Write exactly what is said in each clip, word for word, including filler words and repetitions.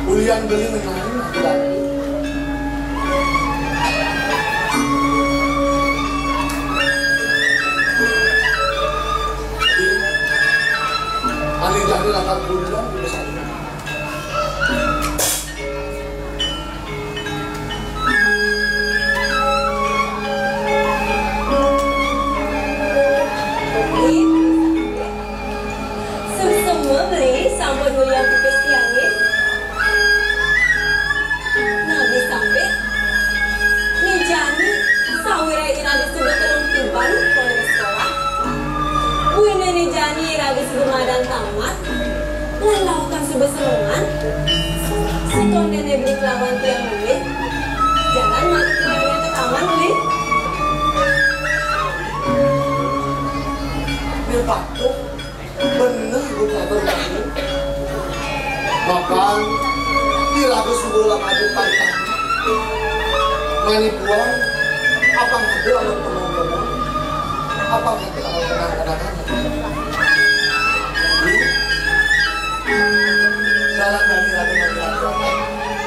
Ulian beli ngenahin aku lagi. Jadi, ane jani lakar kuliah di sana. Suksma beli sampun nguliang tipis tiangé. Nabi sampai, né jani sawiré iraga suba telung tiban polih sekolah. Buina né jani iraga suba madan tamat. Lan lautang suba senengan. Satondéné beli kelawan tiang beli. Jalan mati tiang beli ke taman beli. Dia patuh. Bener, gua kagak ngerti. Makan, iraga suba lah maju pantang. Mani puang, apa ada anak penonton? Apa ada anak kenang-kenangan? Jalan dari iraga maju pantang.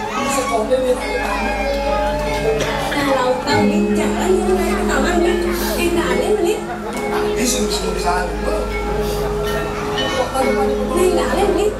Bisa konden ya, Nah, lautang di jalan yang dari ke taman, Bang. Enggak ada, Beli. Tadi sih, sih, bisa. Ninggalin, nih.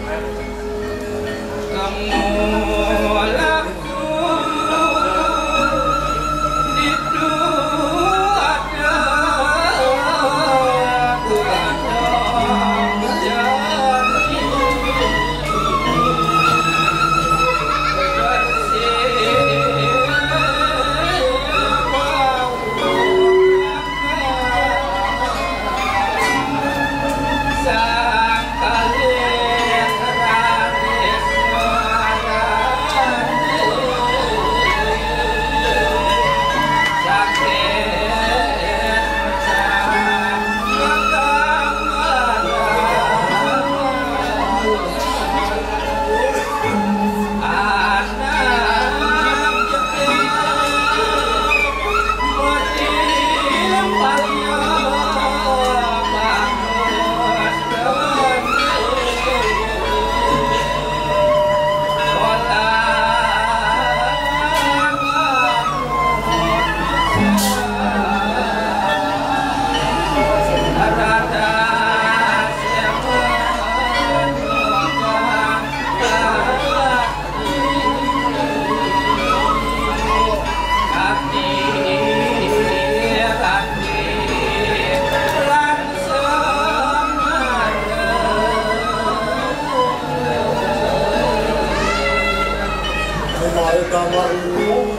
Kemarin kamar lu,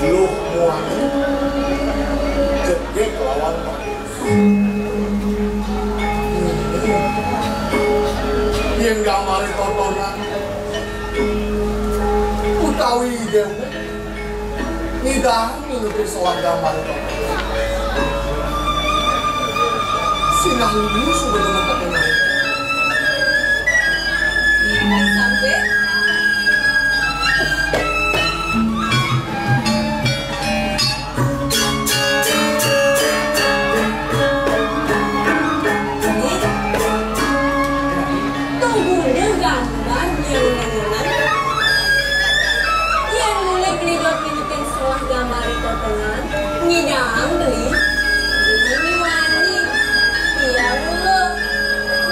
lu muat jegeg lawan Yén gambaré totonan utawi déwék ngidahang nurutin solah gambaré totonan. Sinah lulus sudah menetapkan. Sampai Tungguné gambar nyén-nyénan. Yén mulih beli dot mimitin solah gambaré totonan, ngidang beli. Beli miwani. Tiang luluh.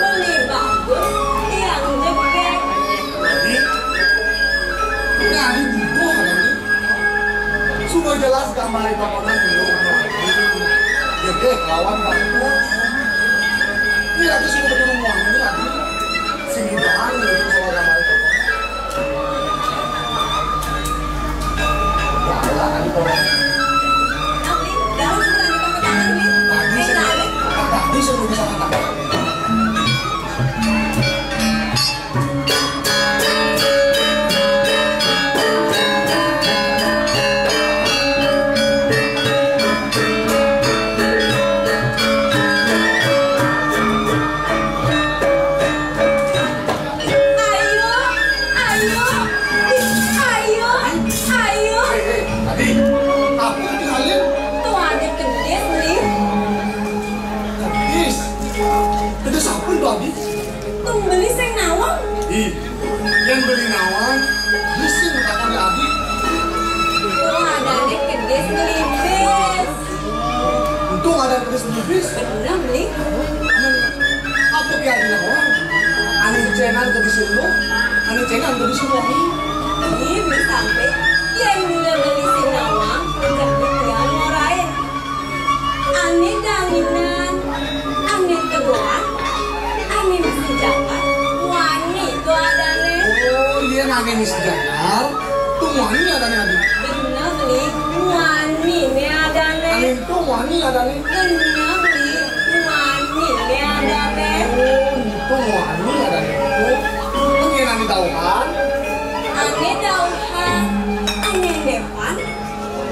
Beli bagus. Tiang jegég. Jadi, nyari butuh, kan? Sudah jelas gambaré totonan dulu. Jadi lawan waktu. Ini lagi sudah ketemu ini lagi. Sini doang lagi soal gambaré totonan. Wah, lah, tadi kalau Tapi, jangan cuma nanya ke petani ini. Tadi saya, tadi saya udah bisa katakan. Ayo, ayo, ayo, ayo. Hei, hei, Adi, apa yang dihalil? Tuh ada kedis nih. Kedis? Sampun to, Adi? Tung beli sing nawang. Ih, yén beli nawang, beli sing makakan ya, Adi. Tuh adané kedis beli bis. Untung ada kedis beli bis. Bener, beli. Apa ki Adi nawang? Ané cénan kedis lu, ané cénan kedis lu. Ih, beli sampai. Yén beli sing nawang, jadi tiang ngorain. Ané danginan, ané tegoan, ané misi jangar, wani to adané. Oh, iya, ané misi jangar, to wani adané, Adi. Bener, Beli, wani né adané. Ané to wani adané. Bener, Beli, wani né adané. Oh, to wani adané. Oh, ané dauhan. Ané dauhan, ané depan.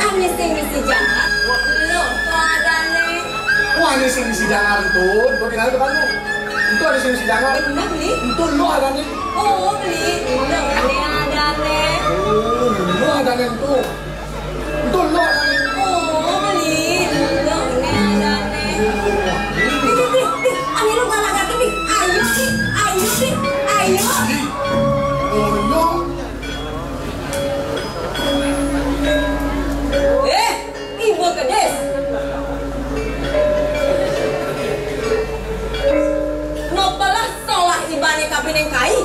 Ané sing misi jangar, lu to adané. Oh, ané sing misi jangar to, to tinggal depan lu. To ané sing misi jangar. Bener, Beli. To lu adané. Oh, Beli, lu né adané. Oh, lu adané to. To lu adané. Oh, Beli, lu né adané. Ih, ih, ih, ané lu galak-galak, ih. Ayo, ih, ayo, ih, ayo. Ih, oh, lu. Eh, ibu kedis. Nopo lah solah ibané kapining kai?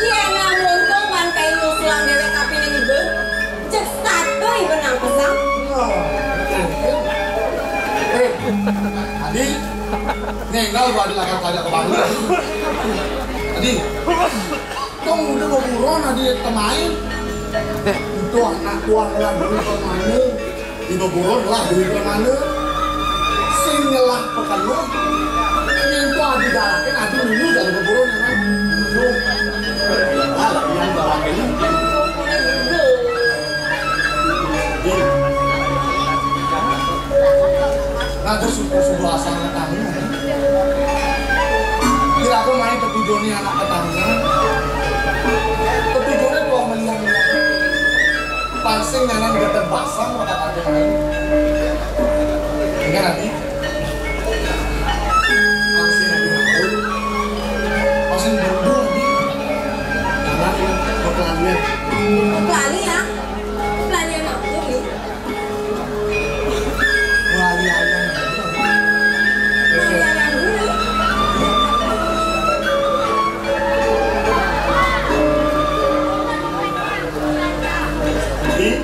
Yén muntung man kai ngusulang déwék kapining ibu. Cek satu ibu nang pesang. Eh, Adi, nenggal gua Adi lakar kajak ke Bali. Adi, tong udah beburon Adi temain. Itu anak tuan lah dulu kemana? Di beburon lah dulu kemana? Sing ngelah pekenuh. Yang tuh Adi darakin Adi dulu dari beburon ya kan? Dulu. Alah, yang bawa ini. Nah, terus subuh-subuh asal ngetahuin. Kira aku main ketujuhnya anak ketangga. Ketujuhnya tuh melihat-lihat. Pangsing nyanan gatel basang mata kaki main. Enggak nanti. Pangsing lagi ngaku. Pangsing berdua nih. Jangan berkelanian. Berkelanian? Berkelanian apa nih? Berkelanian dulu. Jadi,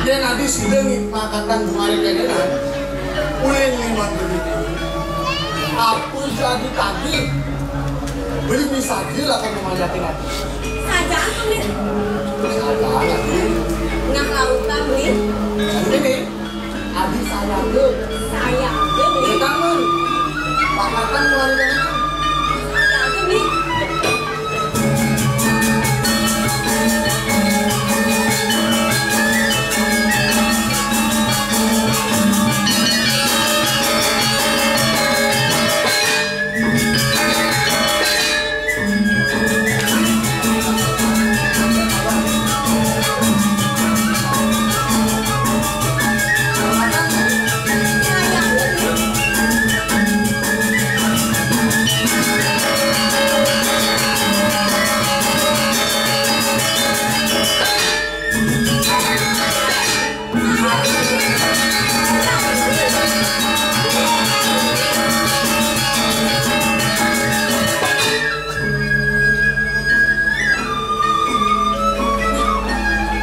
yén Adi sida ngikmakatang bungané kéné, nah, ulih liwat begitu. Apa jadi tagih? Beli misaji lah kan memanjakin Adi. Saja, Beli. Saja, Adi. Nah, lautan, Beli. Ini nih. Adi sayaga. Sayaga, Beli. Kita mun. Pakatan mulai dari. Sayaga, Beli.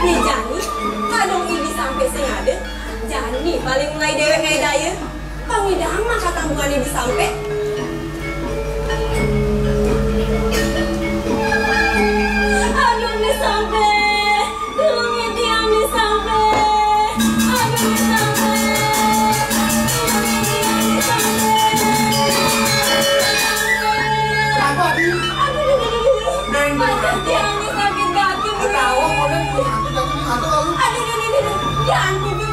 Nih jani, kadung ibi sampai sing ada, jani paling mulai déwék ngai daya. Pangidang mah katangguhan ibi sampai. Aduh, ibi sampai. Tulung tiang, ibi sampai. Aduh, ibi sampai. Tulung tiang, ibi sampai. Apa, Bi? Aduh, aduh, aduh, aduh. Neng, Neng. Aduh, tiang sakit kaki, Bi. Ketawa, kok, Neng? Sakit kaki, Neng. Aduh, aduh. Aduh, aduh, aduh, aduh. Ya ampun, Bi.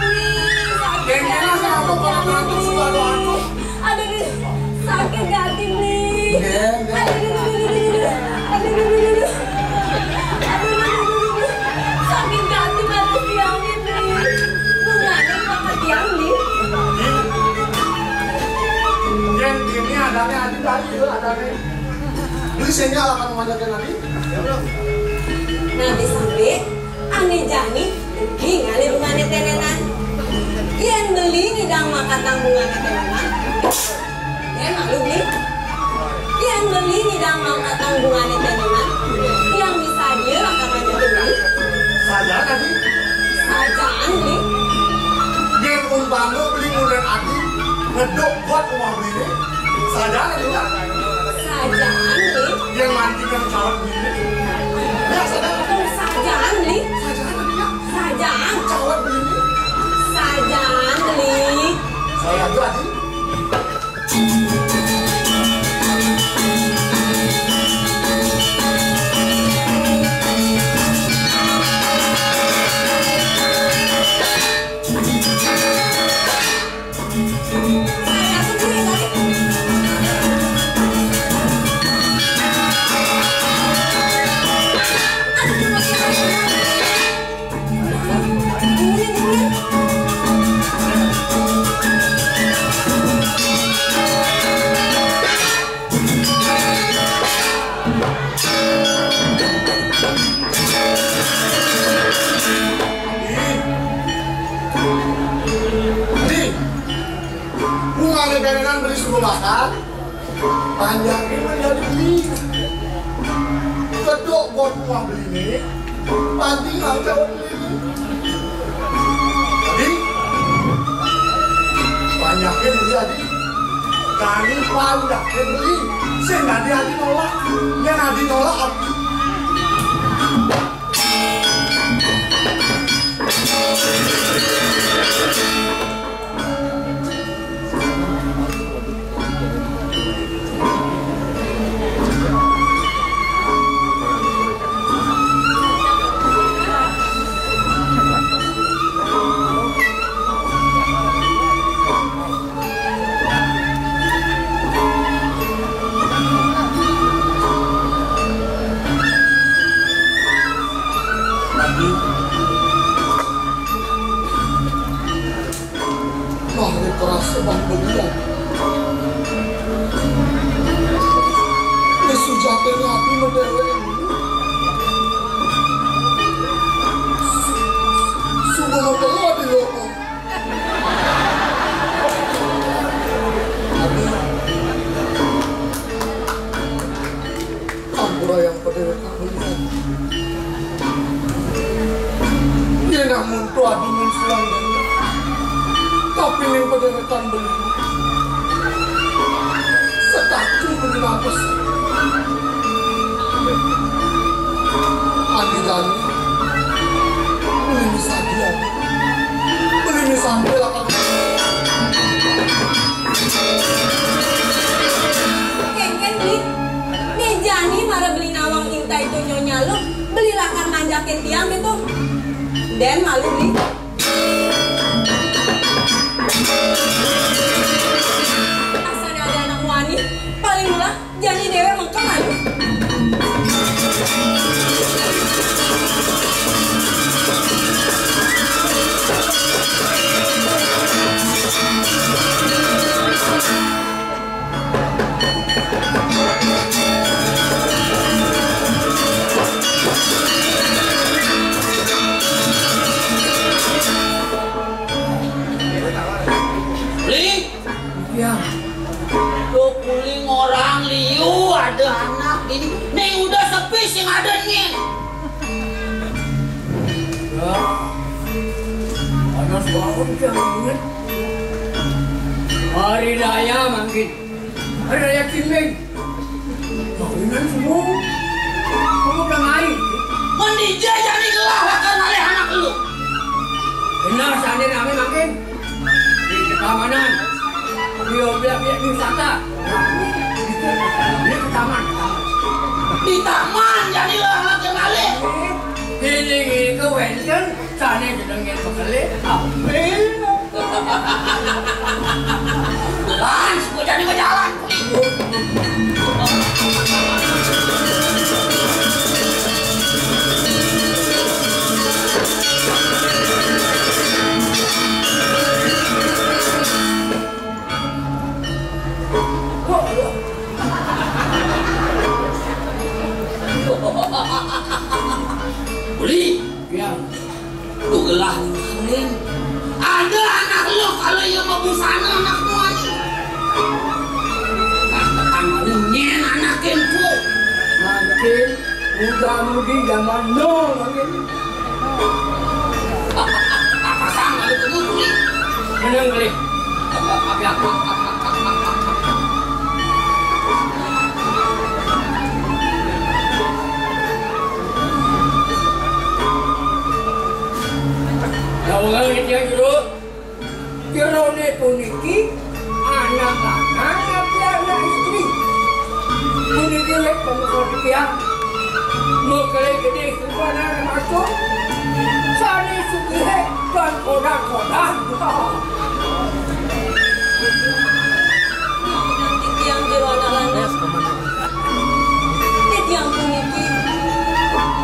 Sakit kaki, Bi. Aduh, aduh. Aduh, aduh, sakit kaki, Bli. Nggih, nggih. Aduh, aduh, aduh, aduh, aduh. Aduh, aduh, aduh, aduh, aduh, aduh. Sakit kaki, Bli. Bungane kok ketiang, Ane adi bayi yo, adané. Beli sing nyala kan manjakin adi. Nah, bisa be, ané jani, dugi ngalih bungané ténénan. Yén beli ngidang makatang bungané ténénan, yén malu beli. Yén beli ngidang makatang bungané ténénan, yang bisa dia lakar manjakin beli. Sajaan adi. Sajaan beli. Yén umpama beli ngundang adi, ngeduk got rumah beliné. Sajaan adi, ya? Sajaan beli. Yén mancing yang cawat beliné. Ya, sajaan adi. Sajaan beli. Sajaan adi, ya? Sajaan. Cawat beliné. Sajaan beli. Sajaan adi. Nih, bungané ténénan beli suruh makan. Panjakin menjadi beli. Kedok buat rumah beli ini. Panti nggak jauh beli. Jadi, panjakin beli adi. Kami panjakin beli. Sing adi adi nolak. Yang adi nolak adi. Wah, ini keras bang belian. Ini sujatiné ati medéwék. Sungguh mengkelo di loko. Ampura yang pedéwék kamu. Yén amun tuadi mun sulang, tapi ning pedéwékan beli. Sekacu beli napes. Andi jani. Beli misadia. Beli misadia lah. Kénkén beli. Né jani mara beli nawang intai to Nyonya Luh, beli lakar manjakin tiang kéto. Dén malu beli. Asané ada anak muani, paling mula jani déwék mengkeng malu. Beli? Iya. Tuh kuling orang liu ada anak ini. Nih udah sepi sing ada nyén. Ya. Panas banget ya, Bang. Hari raya mangkin. Hari raya Cimbing. Mangkin semua. Kamu udah main? Mandi jajan di gelah akan alih anak lu. Benar, sandi rame mangkin. Di keamanan. Dia biar biar wisata. Di taman. Di taman jadilah anak yang alih. Ini ini ke wénten. Sané jenengé pekelé, ambil. Lan, gua jadi berjalan. Ada anak lu, kalau iya mah busana anak gua nih. Tetangga lu nyen anak ku. Makin muda-mudi zaman now makin. Apa sama lu tuh, Bli? Bener, Bli. Lah, wong iki jero. Jerone puniki anak lanang apa anak istri? Puniki lek pemikir tiyang. Mokele gedhe supanan masuk. Sane sugihe dan kodah-kodah. Titiang jero anak lanang. Titiang puniki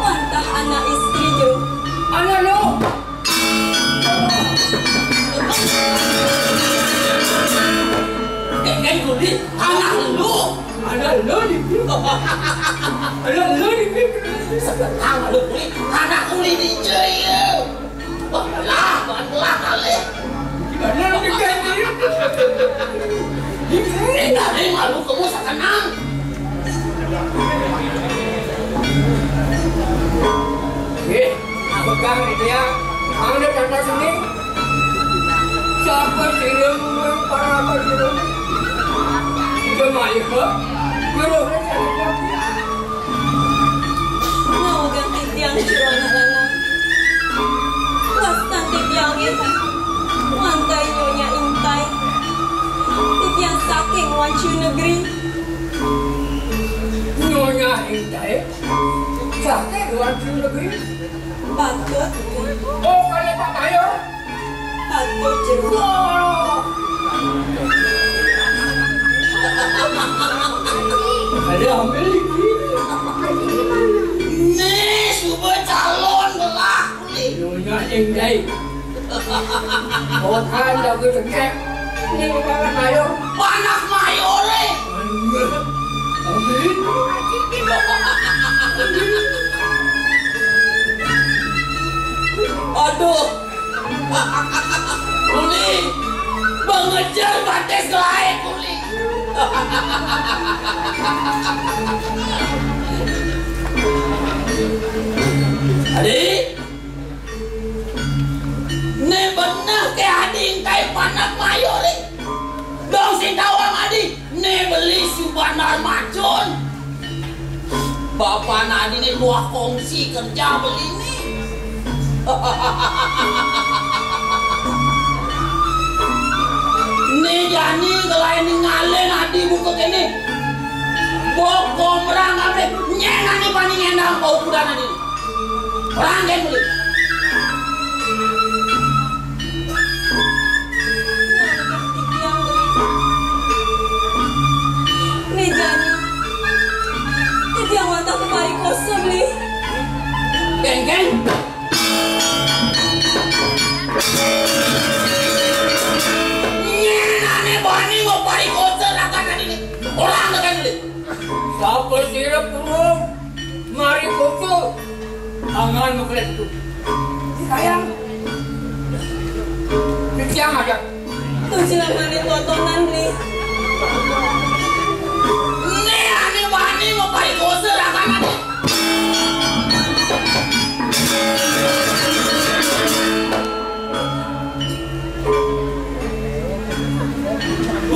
wantah anak istri jero. Anak lo. Kengken kulit anak lu. Anak lu di. Anak lu di. Anak lu kulit, anak kulit di jaya. Lah, lah kali. Anak lu di. Ini tadi malu kamu sekenang. Eh, pegang itu ya. Anu kata sini. Siapa sih yang para apa sih? Cuma itu. Guru. Nawegang titiang jero anak lanang. Wastan titiang nggih wantah Nyonya Intai. Titiang saking Wancu Negeri. Nyonya Intai? Saking Wancu Negeri? Patut. Oh, kaya Pak Mayor? Patut jero. Wah. Ada ambil iki. Nih, suba calon belah kulit. Nyonya Intai. Bukan jago cekek. Ini bukan Mayor. Panas Mayor, eh. Amin. Aduh. Kuli. Mengejar batis lain, Kuli. Adi. Né beneh ké adi engké panak mayori. Dong sing tawang adi, né beli subanar macun. Bapané adi né luah kongsi kerja beli né. Né jani gelaé ningalin adi buka kéné. Bok gombrang kabéh, nyén adi paning éndang paukuran adi. Orang kén beli. Né jani. Titiang wantah paparikosa, Bli. Kéngkén. Nyén ané bani mau parikosa rakan adi né. Orang kén beli. Sapa sira purun mari kutu tangan mengklik itu. Sayang. Titiang ada. Tuh jelemané totonan, Bli. Né ané wani mau parikosa rakan adi.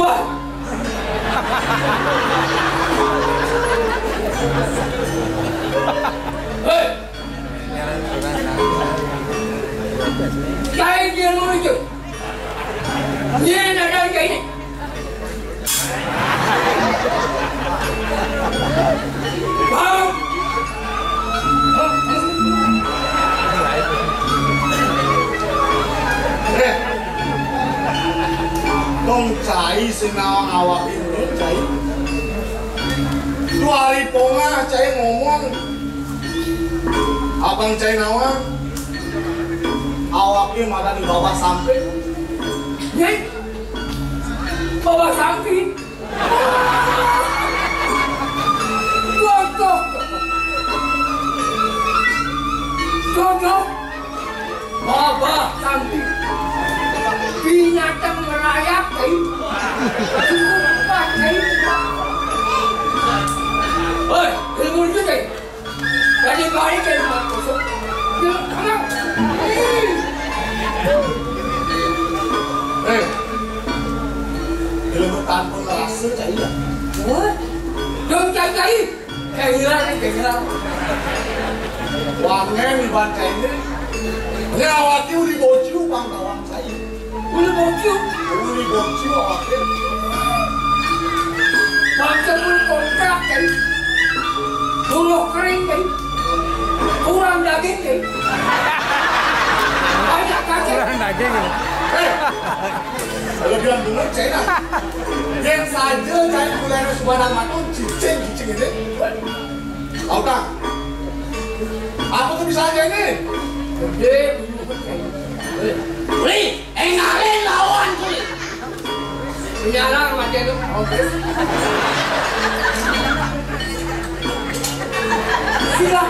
Wah. Héi. Kain dia mau itu. Dia nak ada kain. Bang. Éh. Tong cai sing nawang awaké, cai. Dua hari pongah cai ngomong. Abang cai nawang. Awaké madan di bawah samping. Nyai, bawah samping. Cocok. Cocok. Abah Santi. Binatang merayap, Kai. Sumpah, Kai. Hei, ilmu itu, Kai. Dari balik, Kai, rumah kosong. Dia kamu. Hei. Ilmu tanpa rasa, Kai. What? Dong, Kai, Kai. Kehilangan, kehilangan. Wangen iban cai ini. Ini awaki uli bociu pang tawang cai. Uli bociu? Uli bociu awaki. Macam uli kontrak, Kai. Buruh kering, Kai. Kurang daging, Kai. Banyak kacang. Kurang daging. Eh, kalau bilang dulu, cai lah. Yang saja cai mulai subadan matun, cicing, cicing ini. Tahu tak? Apa tuh bisa aja ini? Gede. Kuli, enggalin lawan kuli. Penyalah macam itu. Oke. Sila.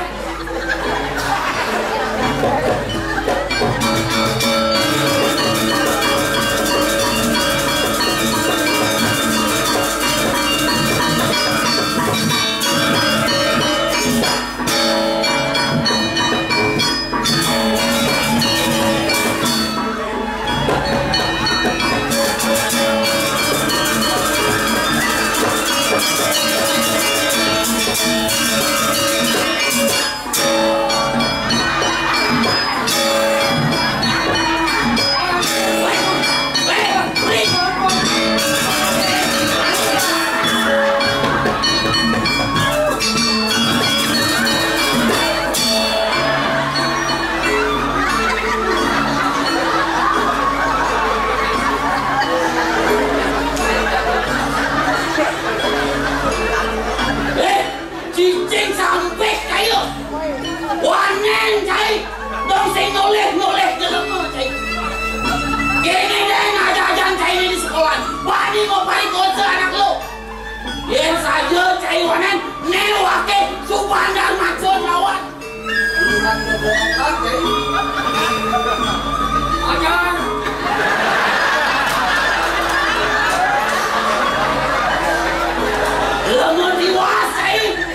Cicing sampik kayu. Waneng cai. Dong sing noleh-noleh jelema cai. Kene deh ngajajan cai di sekolah. Wani mau paling kode anak lu. Yen saja cai waneng, nen wake Subandar Macun lawan. Pilihan kebohongan, cai. Ajar. Lamun dewasa,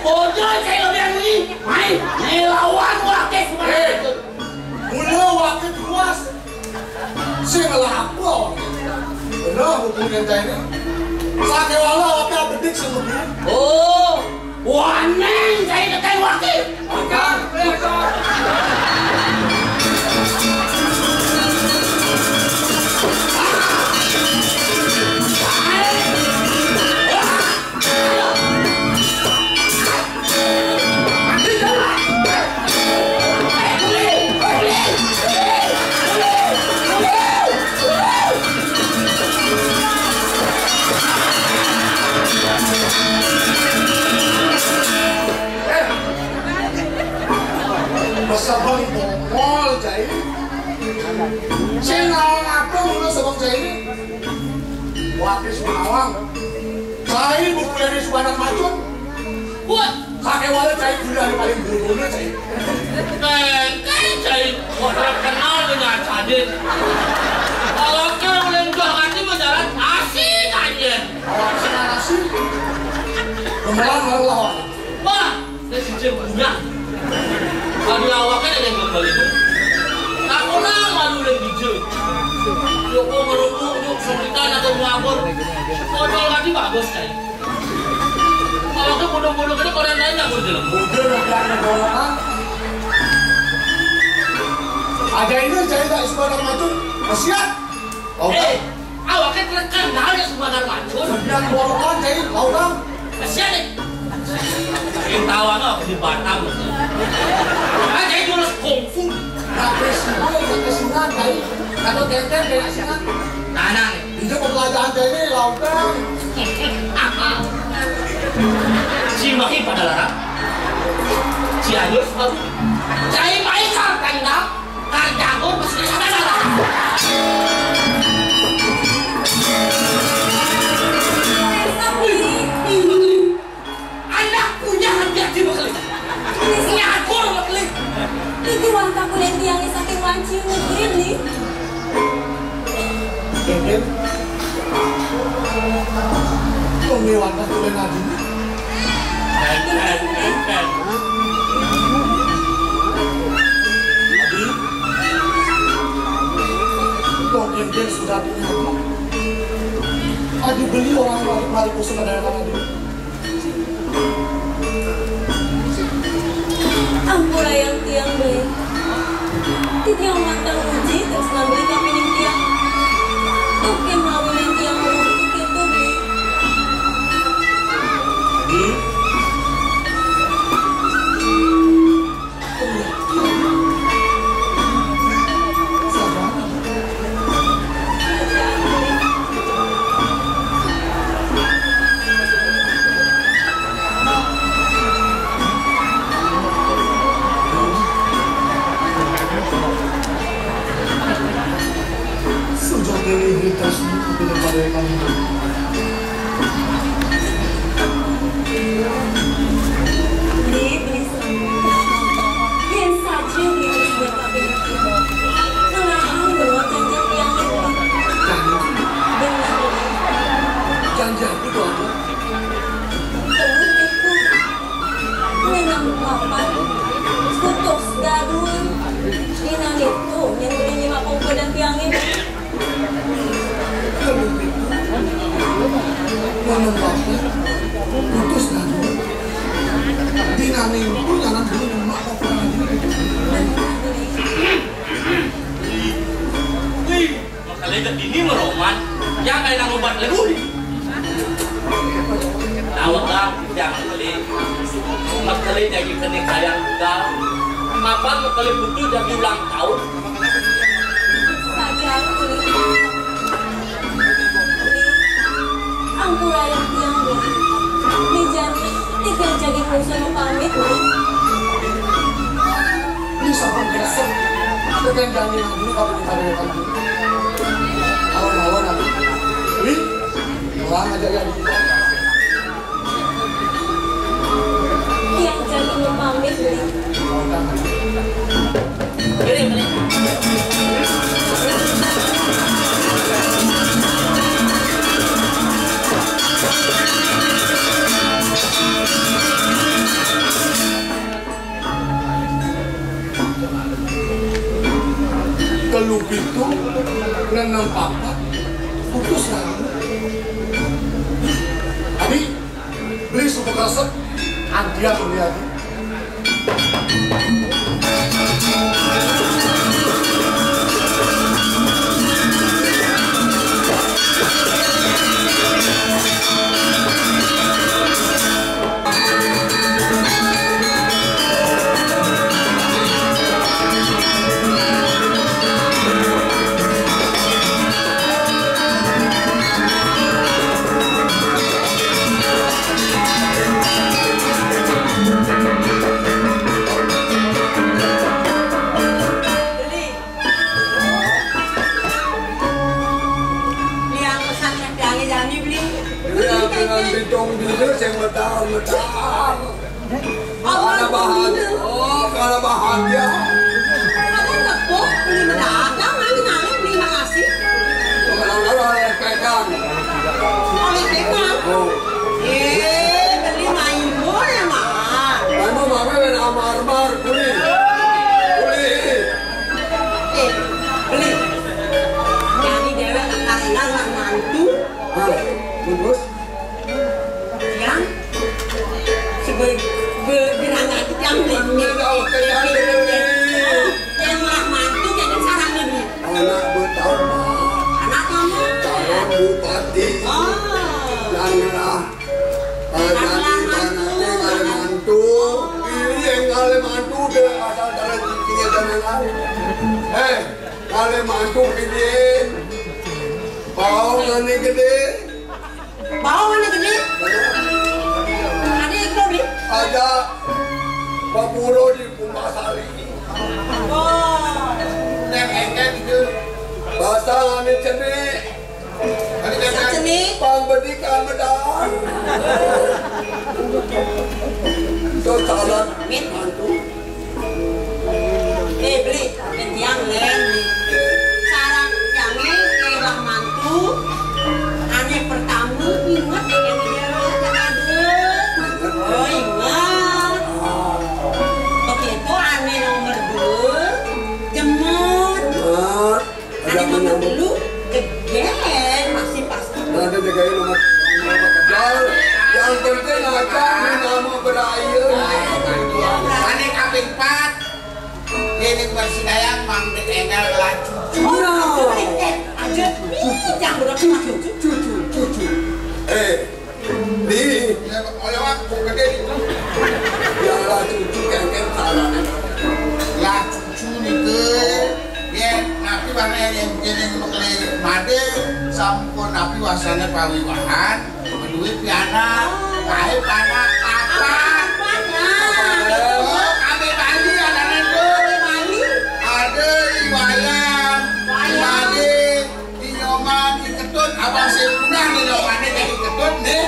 bojo cai lebih anu ni. Mai, ni lawan wake Subandar Macun. Mula wake dewasa. Sing ngelah apa? Bener hubungan cai ini. Sakewala apa bedik sing lebih? Oh, waneng cai tekan wake. Akan. Masa bang bongol, cai. Sing nawang apa mula sabang cai ini? Wake sing nawang. Cai buku dari Subandar Macun. Wah, sakewala cai kuliah paling buru-buru, cai. Bengkek, cai. Kok terkenal dengan sadis. Kalau ke ulun jual ngaji menjalan asik aja. Awak sing nasi. Gemelan malah lawan. Wah, saya sijil punya. Kalau awaknya ada yang kembali. Tak pernah malu dan hijau. Joko ngerupuk, yuk, suritan atau ngabur. Foto lagi bagus, cai. Kalau ke bodoh-bodoh, kita orang lain nggak boleh jelek. Udah, udah, udah, udah, ah. Ada ini, cai tak Subandar Macun. Kasihan. Oh, eh, awaknya terkenal ya Subandar Macun. Yang borokan, cai, tahu kan? Kasihan nih. Yang tahu apa di Batam. Ah, cai jurus kungfu. Nah, festival yang ke Sinan, cai. Kalau tenten kayak Sinan. Nah, nah, nih. Itu pembelajaran cai ini, lautang. Si Maki pada larang. Si Agus baru. Cai main sartendang. Karjaku mesti sadar. Anak punya hati-hati bekeli. Nyakur bekeli. Itu wantah kulit tiangnya saking wancing, Nyi. Wadah tulen adi. Adi. Dong, dong, dong, sudah punya. Adi beli orang mari, mari kusuk ada yang adi. Ampurayang tiang, Beli. Titiang mantang uji tresnan Beli kapining tiang. Duh, ké mawinan tiang ngomong kéto, Beli. Sujati ini hitas ini tidak pada kami. Beli, Beli. Yén saja Beli Beli kabéh iki. Ngarahang ngeluar janjang tiang iki. Janji? Bener, Beli. Janji apa to, Adi? Bener, Beli. Ngenang papan, putus gaduh. Dina ditu, nyén Beli nyimak pangkudan tiang iki. Kalau gitu, ngomong apa? Putus dah dulu. Dina minggu jangan dulu nyemak apa lagi. Wih, makanya ke dini meroman, yang kayak nang obat lebu. Tahu kan, yang kali, makanya jadi kena kayang juga. Kapan makanya butuh jadi ulang tahun? Saja, Uli. Uli, ampura yang tiang, Uli. Uli jani, titiang jagi kungsi nu pamit, Uli. Uli sampun gesek. Tekan jani yang dulu kapan kita dewekan. Lawan-lawan, Uli. Uli, pulang aja ya. Tiang jagi nu pamit, Uli. Telu pitu, nenem papat, putus rambut. Adi, Beli suka kresek, antian Beli, Adi. Beli. Liang pesan yang tiangnya jani, Beli. Liang pesan bintang dulu, saya metal, metal. Karena bahagia. Oh, karena bahagia. Ada tepuk, Beli medagang, nanti nanti Beli makasih. Kadang-kadang ada pegang. Oleh pegang. Oh. Eh, Beli main bola, Mak. Main bola, Mak, main amar-amar, Beli. Beli. Eh, Beli. Jadi déwék kekasihan lah mantu. Hah, terus? Yang si be, be, gerang ati yang Beli. Bener, oke, ya, Beli. Yang lah mantu, jadi sarang Beli. Anak bertambah. Anak kamu? Calon bupati. Oh. Yang lah. Jadi, anaknya ngalih mantu. Ini yang ngalih mantu, dia asal dari cincin dan lain-lain. Eh, ngalih mantu gede. Bau ngene gede. Bau ngene gede? Ada yang gede? Ada. Papuro di Pumbasari. Wah. Neng engkén itu. Bahasa ngene cenik. Sajenis. Pang bedikan medal. Itu calon mantu. Eh, Beli, tiang lén. Sarang tiangé, eh, lah mantu. Ané pertama, inget ya, kan, ya. Gedén, masih pasti. Nanti jagain nomor, nomor kedal. Yang penting aja nama beraye. Ane kaping empat, ini persidayang Mang Dek Engal lacu. Oh, aja. Ih, jangan berapa cucu, cucu, cucu. Eh, Di, ya, oh ya, Wak, kok gedé itu. Ya, lah, cucu kengkeng salah. Lah, cucu nike, ya, napi warna yang kene mekele made, sampun napi wasane pawiwahan, beduit pianak, lahir anak, apa? Oh, kabe Bali, ada itu. Ada i wayang, i made, Inyoman, i ketut, abang sing punah nih, nyomane jadi ketut nih.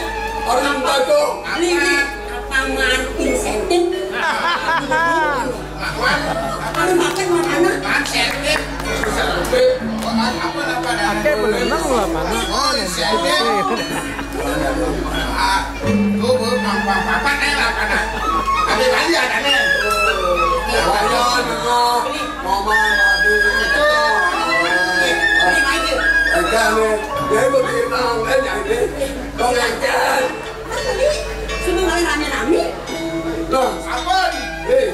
Orang bago. Apa? Apa man insentif? Makan. Kalau makan makanan. Makan sentif. Sentif. Makan apa, apa dah? Ake belenang lah, mana? Oh, insentif. Ah, tuh, bu, pang, pang, papat, eh, lah, pada. Ada kali ada, nih. Ya, ya, ya. Mama, aduh. Itu. Enggak, nih. Ya, ibu bilang, kan, ya, ini. Bang, enggak. Sudah mulai rame-rame. Loh, apa nih? Eh.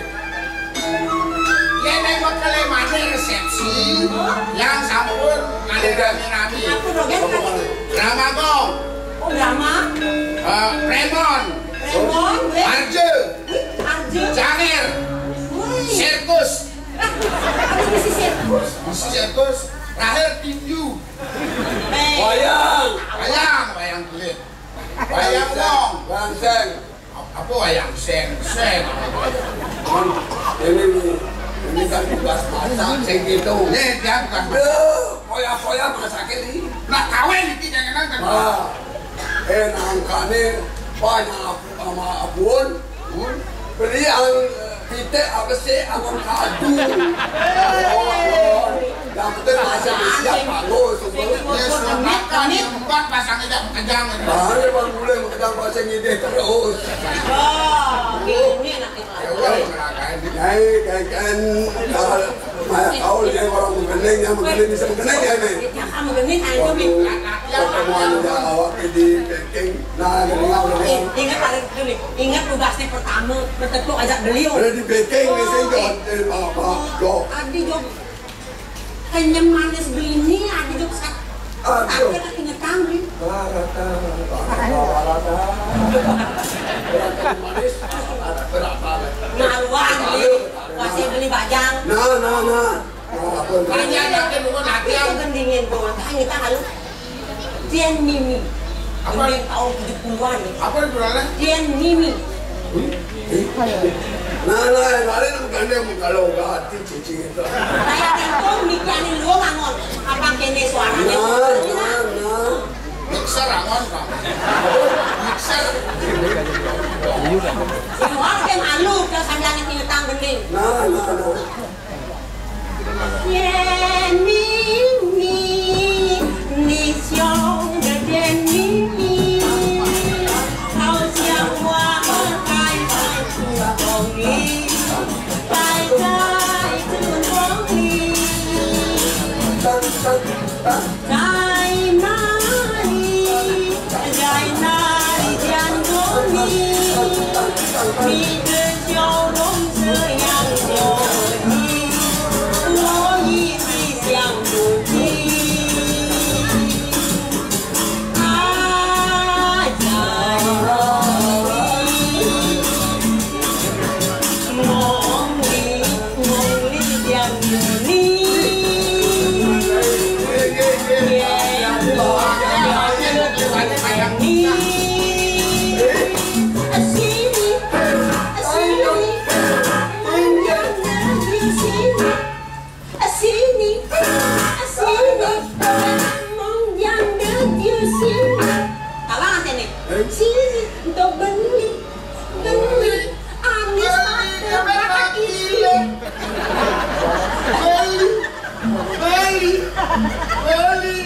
Ya, nek mekele made resepsi, yang sampun ada rame-rame. Apa program tadi? Drama gong. Oh, drama. Eh, Premon. Premon, weh. Arje. Wih, Arje. Janger. Wih. Sirkus. Ada misi sirkus. Misi sirkus. Terakhir tinju. Eh. Wayang. Wayang, wayang kulit. Wayang wong. Wayang seng. Apa wayang seng? Seng. Ini, ini kan tugas masak, sing gitu. Nih, dia tugas masak. Duh, koya-koya masak ini. Nah, kawin iki jangan kan. Nah, eh, nangkane banyak sama abun. Beli ang pitik apa sih, abang kadu. Oh, yang penting masih siap, bagus. Ya, selamat kan, ya, empat pasangnya tak kejang. Nah, ini bang mulai kejang, masih ngidih terus. Oh, ini enak. Ya, wah, ngerasain. Nyai, kayak kan, kalau maya kau, dia orang mengkening, yang mengkening bisa mengkening, ya, nih. Ya, kamu kening, ayo, Mi. Pertemuan udah awak di Peking. Nah, jadi, ingat, ingat, ingat tugasnya pertama, bertepuk ajak beliau. Udah di Peking, di sini, Jod. Eh, Pak, Pak, Jod. Adi, Jod. Kenyem manis begini, Adi, Jod. Aduh. Tapi tak inget kami. Barata, barata, barata. Barata manis, barata, barata. Maluan, nih. Masih beli bajang. Nah, nah, nah. Nah, apa? Banyak yang dia nunggu latihan. Itu gendingin, Bang. Makanya kita harus Dian Mimi. Apa? Ini tahun tujuh puluhan nih. Apa itu, Lala? Dian Mimi. Hmm? Eh? Nah, nah, yang lain bukan dia, kalau nggak hati cici itu. Kayak itu mikirin lu, Mangun. Apa kene suaranya? Nah, nah, nah. Mixer, Mangun, Pak. Mixer. Semua pakai malu, udah sambil nyetir tang bening. Nah, nah, nah. Jenny, Jenny, Jenny, 好像我们在在做梦里，在在做梦里。 在哪里？在哪里见过你？你的笑容这样熟悉，我一直想不起。啊，在哪里？ 梦里，梦里想着你。啊，是你，啊，是你，梦见的就是你。 啊，是你，啊，是你，梦见的就是你。Apa artinya? Eh? Sini, untuk beli, beli, amis, beli, mata kiri. Beli, beli, beli.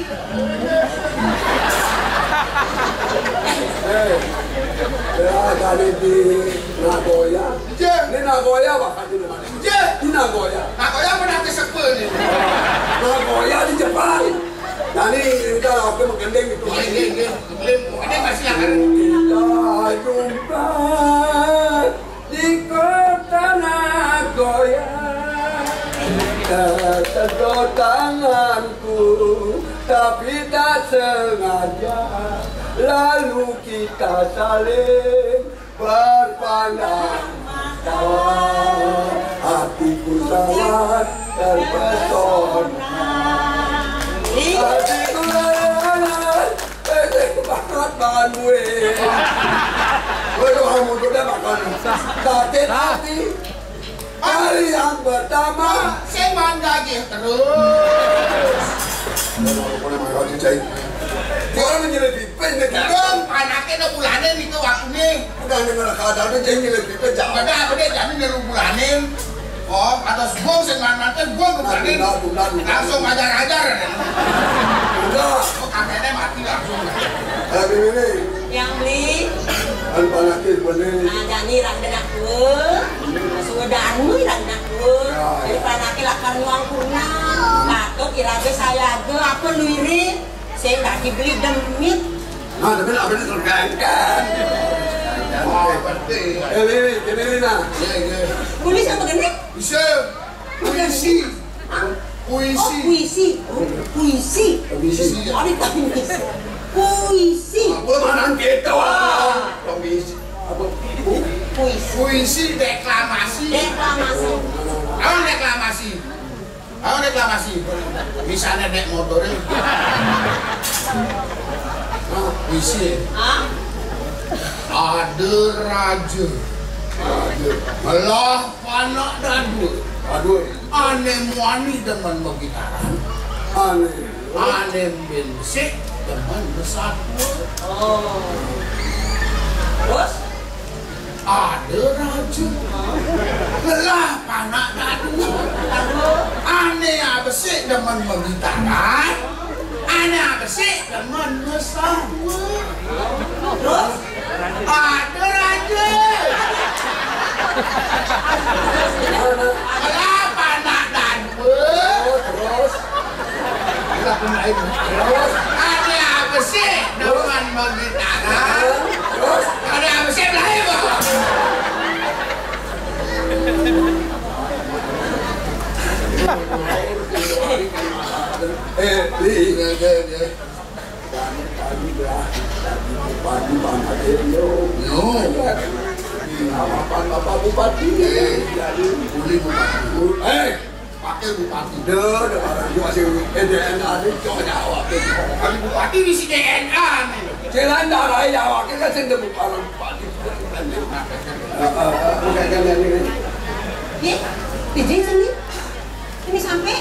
Eh, ya, kali di Nagoya. Iya. Ini Nagoya, Pak, kan di mana? Iya. Di Nagoya. Nagoya apa nanti sebel nih? Nagoya di Jepang. Oke, menggending gitu. Iya, iya, iya. Menggending, menggending masih akan. Kita jumpa di kota Nagoya. Tersentuh tanganku, tapi tak sengaja. Lalu kita saling berpandang mata, hatiku sangat terpesona. Hatiku sangat, eh, banget, banget gue. Gue tuh mau muncul deh, makan. Sakit hati. Hari yang pertama, saya manggagih terus. Orang menyelidiki, pendek. Dong, anaknya udah bulanan itu waktunya. Udah denger keadaan, dia nyelidiki, jangan. Udah, udah, jamin dari bulanan. Oh, atas gong sing lanang téh gong keberanian. Tunda, tunda, tunda. Langsung ajar-ajar. Tunda. Oh, kakeknya mati langsung. Ayo, ini. Yang beli. Kan panakin bener. Nah, jani rada nak tua. Sudah anu rada nak tua. Ya, ya. Jadi panakin lakar nyuang kurna. Patut iraga saya aja apa lu iri. Saya nggak dibeli demit. Nah, tapi apa ini tergangkan? Oh, penting. Eh, ini, ini, ini, nah. Iya, iya. Kumis apa gini? Bisa. Puisi. Hah? Puisi. Oh, puisi. Oh, puisi. Puisi. Ada puisi. Puisi. Apa mana gitu? Ah. Puisi. Apa? Puisi. Puisi deklamasi. Deklamasi. Apa deklamasi? Ayo reklamasi. Misalnya naik motornya. Nah, puisi. Hah? Ada raja. Raja. Melah panak dadua. Aduh. Ane muani demen begitaran. Ane. Ane bensik demen besatua. Oh. Terus? Ada raja. Lelah panak dadu. Ane abesik demen membitaran. Ane abesik demen mesahua. Terus? Ada raja. Lelah panak dadu. Terus? Terus? Terus? Ada apa sih? Demen bagi tangan. Terus? Ada apa sih, Ibrahim? Eh, Li. Ya, ya, ya. Pagi, pagi, Bang. Pagi, Bang. Yo. Yo. Apa, Bapak Bupati? Eh, boleh, Bupati. Eh, Wakil Bupati. Deh, deh, orang gua masih, eh, D N A ini cowok Jawa. Wakil Bupati bisa D N A nih. Jalan darah Jawa, kita sing demi para bupati. Heeh, heeh, heeh. Ye, izin sini. Ini sampai.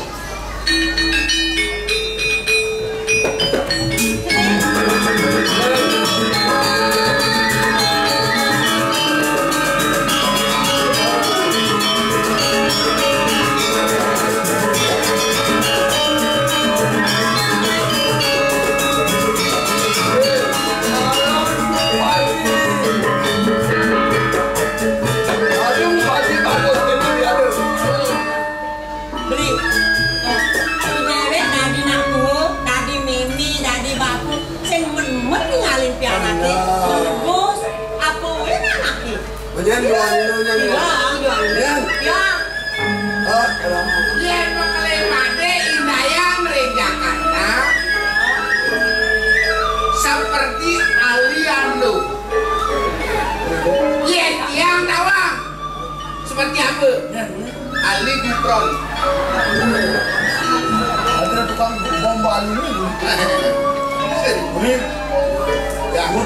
Beli. Déwék dadi nak tua, dadi mimi, dadi bapu, sing men-men ngalin pianake. Terus apa waé anake? Menyang doang, menyang doang. Iya, iya. Menyang. Ya. Ah, kenapa? Yén mekelé padé indayang ring Jakarta, seperti Aliando. Yén tiang tawang, seperti apa? Ahli Gufron. Ada tukang bom Bali ini. Ini. Ya, aku.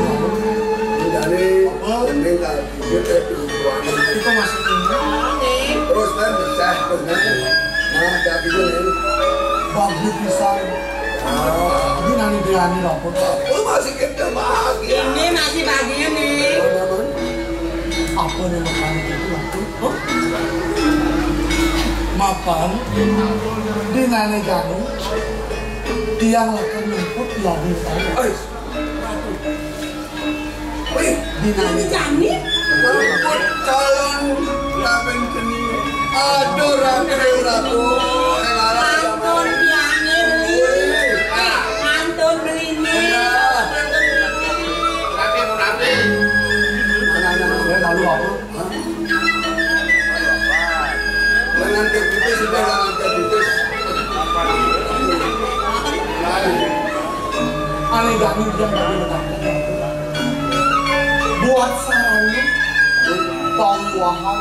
Jadi, mending kalau kita masuk ini. Terus kan bisa, terus kan. Nah, jadi ini. Bagus pisan. Ah. Ini nanti dia ini, ampun. Lu masih kecil bahagia. Ini masih bahagia nih. Apa nih, makan itu, ampun? Mapan, dinané jani, tiang lakar nyumput yadi saya. Wih, dinané jani. Nyumput calon Raden Geni. Aduh, Raden, Raden. Ampun, tiangé beli. Wih. Ampun, beli. Ané dani dia nggak ada. Buat sarana, pawiwahan,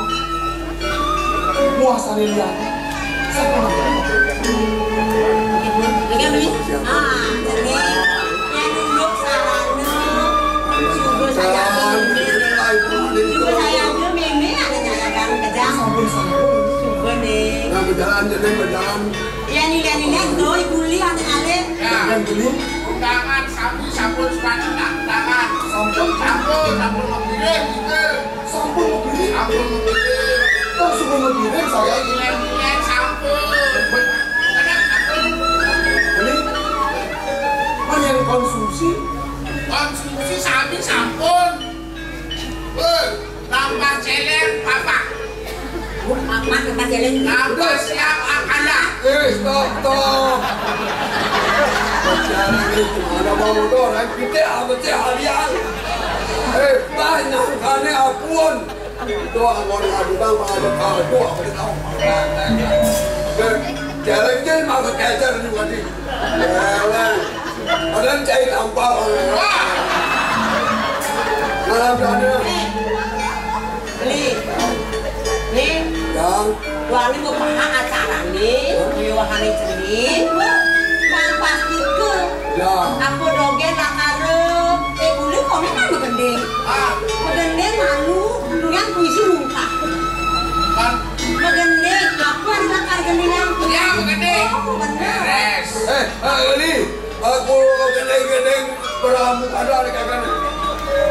muasané liyané, sakumaha. Oké, Beli. Ah, jadi, yang nunduk sarana, suba sajaga mimih. Suba sajaga mimih, ada nyayagan kejang. Sampun, sampun. Suba, nih. Nah, berjalan, jadi berjalan. Iya, nih, lihat, nih, lihat, tuh, ibu lihat, nih, alih. Ya. Yang beli. Undangan sami sampun sepatu undangan. Sampun. Sampun, sampun ngepiring gitu. Sampun ngepiring. Sampun ngepiring. Terus suruh ngepiring saya ini. Ngilen-ngilen sampun. Kadang sampun. Beli. Mendingan konsumsi. Konsumsi sami sampun. Weh, tambah céléng, Bapak. Apa tambah céléng? Tambah siap akala. Eh, stop, stop. Bicara ini gimana mau motor? Yang kita apa sih harian? Eh, banyak kali apun. Itu anggon ngadu bang, ada kado, apa kita tahu. Eh, céléng jadi masuk kejar juga di. Céléng. Padahal cai tampal. Malam sana. Beli. Nih. Yang. Wali mau paha acara nih. Wiwahane cening. Kan pasti ke. Ya. Aku dogén lakare. Eh, kulit kok kan magending. Ah. Magending malu. Dengan puisi lungkah. Kan. Magending. Aku ada lakar gendingan. Ya, magending. Oh, bener. Beres. Eh, eh, ini. Aku gedeng-gedeng beramu ada di kagak.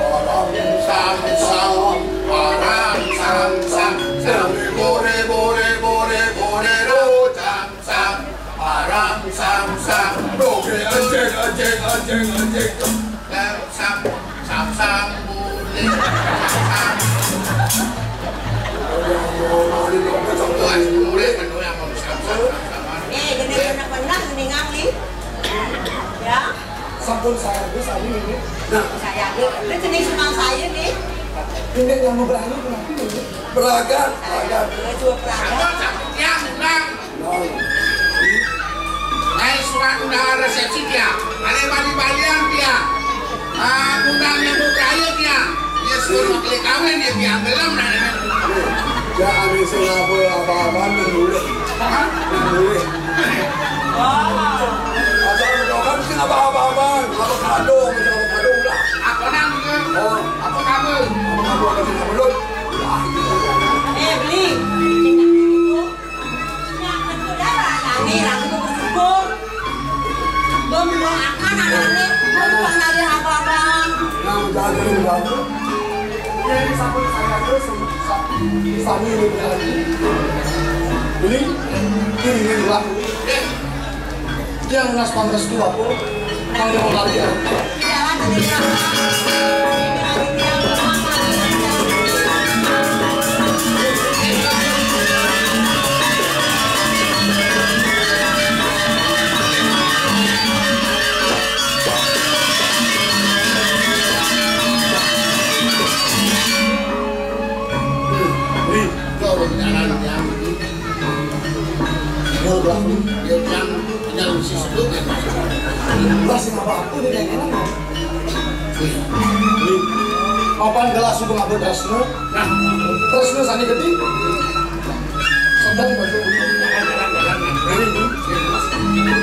Aram sam sam, aram sam sam, sam bore bore bore bore ro sam sam, aram sam sam. Doge anjing anjing anjing anjing. Sam sam sam sam bore sam sam. Bore bore bore bore sam sam. Eh, gedeng anak benar mendingan nih. Ya. Sampun saya tuh sami ini. Nah, saya tuh, ini jenis rumah saya nih. Ini yang mau berani kenapa ini? Beragan, beragan. Saya coba beragan. Sampun, sampun, tiang, undang. Nah. Naik surat undangan resepsi, tiang. Ada bali-balian, tiang. Ah, undang yang mau beraye, tiang. Ya, suruh klik kawin, ya, tiang. Belum, nah, ya. Ya, ane sing apa-apa, anu, mulih. Hah? Mulih. Asal mendoakan sih apa-apa, apa kado, apa kado udah. Apa nang? Oh, apa kamu? Apa kamu, apa sih kamu, Lut? Eh, beli. Nah, itu dah, Rani, Rani mau bersyukur. Gua mendoakan anak-anak, gua bukan lagi apa-apa. Nah, jangan dulu, Bang. Jadi, sampun saya tuh, sami ini berarti. Beli, ini, ini, Bang. Yang nas pantas tua pun, kalau mau lari ya. Wih, kau rencana yang ini. Mau berapa? Dia yang Jangan sih sebelum ya. Lah, sing apa aku nih yang enak, Bang? Nih, papan gelas sudah ngabut tresna. Nah, tresna sani gede. Sedang bantu. Ini, nih.